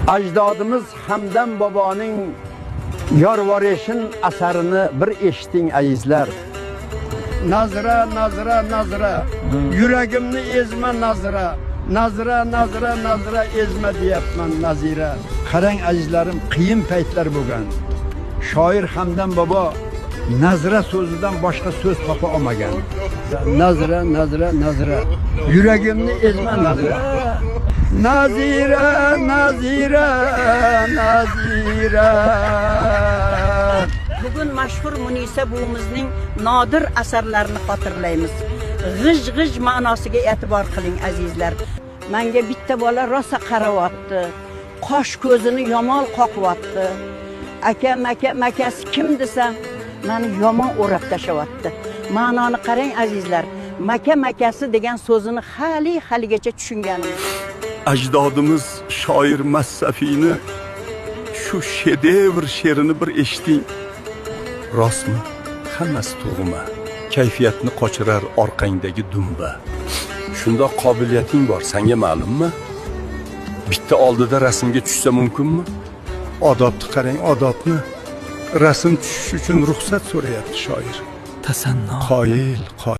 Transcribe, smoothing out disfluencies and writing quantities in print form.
Ajdodimiz Hamdam boboning Yorvoreshin asarini bir eshiting, azizlar. Nazira, Nazira, Nazira, yuragimni ezma, Nazira. Nazira, Nazira, Nazira, ezma deyapman, Nazira. Qarang, azizlarim, qiyin paytlar bo'lgan. Shoir Hamdam bobo Nazira so'zidan boshqa so'z topa olmagan. Nazira, Nazira, Nazira, yuragimni ezma, Nazira. Nazira, Nazira, Nazira. Bugun mashhur Munisa buvimizning nodir asarlarini xotirlaymiz. G'ij g'ij ma'nosiga e'tibor qiling, azizlar. Manga bitta bola rosa qarayapti. Qosh ko'zini yomon qoqyapti. Aka, maka, makasi kim desam, mani yomon o'rab tashlayapti. Ma'noni qarang, azizlar. Maka makasi degan so'zini hali haligacha tushunganim. Ajdodimiz shoir Massafiyni shu shedevr she'rini bir eshiting. Rostmi? Hammasi tug'ma. Kayfiyatni qochirar orqangdagi dumba. Shundoq qobiliyating bor, senga ma'lummi? Bitta oldida rasmga tushsa mumkinmi? Odobni qarang, odobni. Rasm tushish uchun ruxsat so'rayapti shoir. Tasanno. Qoyil, qoyil.